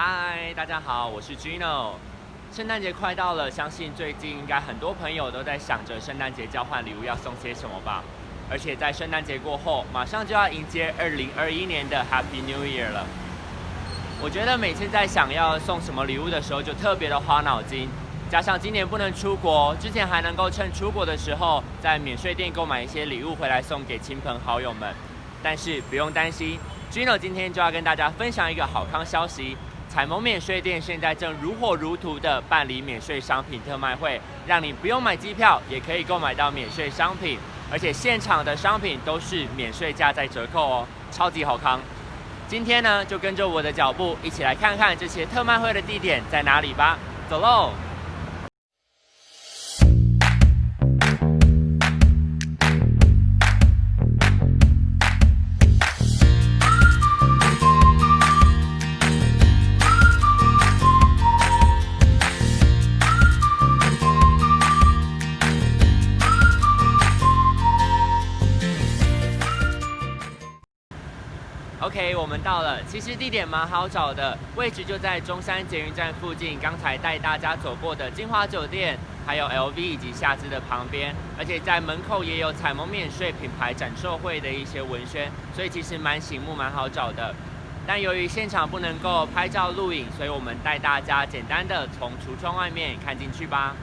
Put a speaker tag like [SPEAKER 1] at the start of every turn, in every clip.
[SPEAKER 1] 嗨，大家好，我是 Gino。聖誕節快到了，相信最近應該很多朋友都在想着聖誕節交換禮物要送些什麼吧。而且在聖誕節過後，馬上就要迎接2021年的 Happy New Year 了。我覺得每次在想要送什麼禮物的時候，就特別的花腦筋。加上今年不能出國，之前還能夠趁出國的時候，在免稅店購買一些禮物回來送給親朋好友們。但是不用擔心，Gino 今天就要跟大家分享一個好康消息。采萌免稅店現在正如火如荼的辦理免稅商品特賣會，讓你不用買機票也可以購買到免稅商品，而且現場的商品都是免稅價在折扣哦，超級好康！今天呢，就跟着我的腳步一起來看看這些特賣會的地點在哪裡吧，走嘍！OK，我們到了。其實地點蠻好找的，位置就在中山捷運站附近。剛才帶大家走過的晶華酒店，還有 LV 以及夏姿的旁邊，而且在門口也有采萌免稅品牌展售會的一些文宣，所以其實蠻醒目、蠻好找的。但由於現場不能夠拍照錄影，所以我們帶大家簡單的從櫥窗外面看進去吧。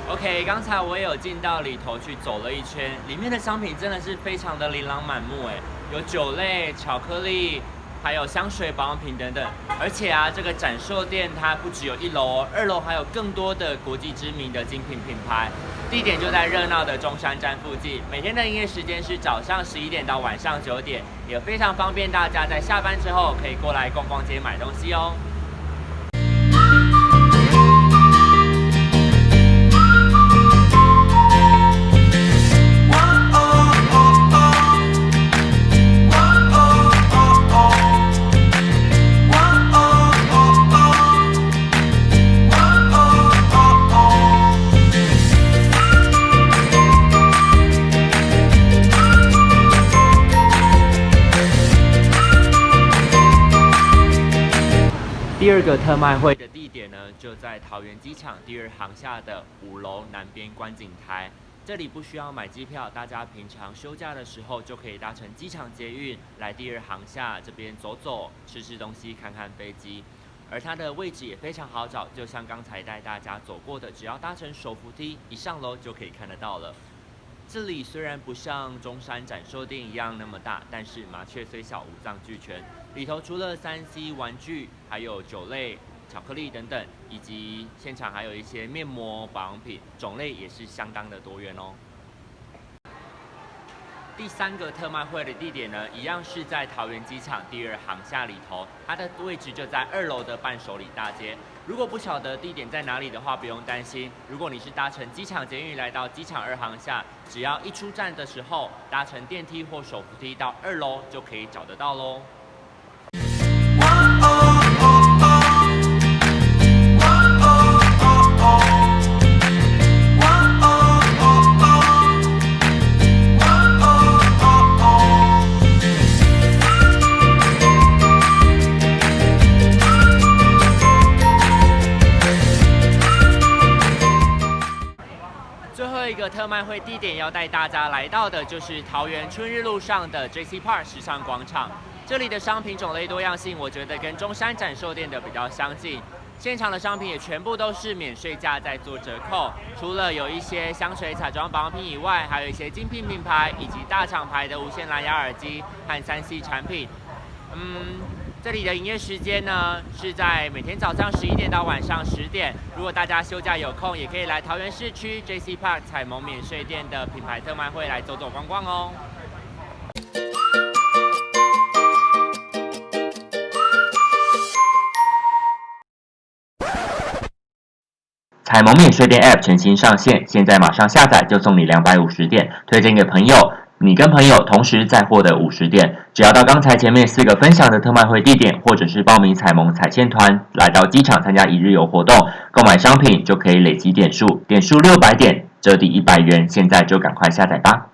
[SPEAKER 1] OK，剛才我也有進到裡頭去走了一圈，裡面的商品真的是非常的琳琅滿目，哎，有酒類、巧克力，還有香水、保養品等等。而且啊，這個展售店它不只有一樓哦，二樓還有更多的國際知名的精品品牌。地點就在熱鬧的中山站附近，每天的營業時間是早上11點到晚上9點，也非常方便大家在下班之後可以過來逛逛街買東西哦。第二個特賣會的地點呢，就在桃園機場第二航廈的5樓南邊觀景台。這裡不需要買機票，大家平常休假的時候就可以搭乘機場捷運來第二航廈這邊走走、吃吃東西、看看飛機。而它的位置也非常好找，就像剛才帶大家走過的，只要搭乘手扶梯一上樓就可以看得到了。這裡雖然不像中山展售店一樣那麼大，但是麻雀雖小，五臟俱全。裡頭除了3C 玩具，還有酒類、巧克力等等，以及現場還有一些面膜、保養品，種類也是相當的多元哦。第三個特賣會的地點呢，一樣是在桃園機場第二航廈裡頭，它的位置就在2樓的伴手禮大街。如果不曉得地點在哪裡的話，不用擔心。如果你是搭乘機場捷運來到機場二航廈，只要一出站的時候，搭乘電梯或手扶梯到2樓就可以找得到嘍。最後一個特賣會地點要帶大家來到的，就是桃園春日路上的 JC Park 時尚廣場。這裡的商品種類多樣性，我覺得跟中山展售店的比較相近。現場的商品也全部都是免稅價在做折扣，除了有一些香水、彩妝保養品以外，還有一些精品品牌以及大廠牌的無線藍牙耳機和3C 產品。這裡的營業時間呢，是在每天早上11點到晚上10點。如果大家休假有空，也可以來桃園市區 JC Park 采萌免稅店的品牌特賣會來走走逛逛哦。采萌免稅店 App 全新上線，現在馬上下載就送你250點，推薦給朋友，你跟朋友同時再獲得50點。只要到剛才前面四個分享的特賣會地點，或者是報名採盟踩線團，來到機場參加一日遊活動，購買商品就可以累積點數，點數600點折抵100元。現在就趕快下載吧！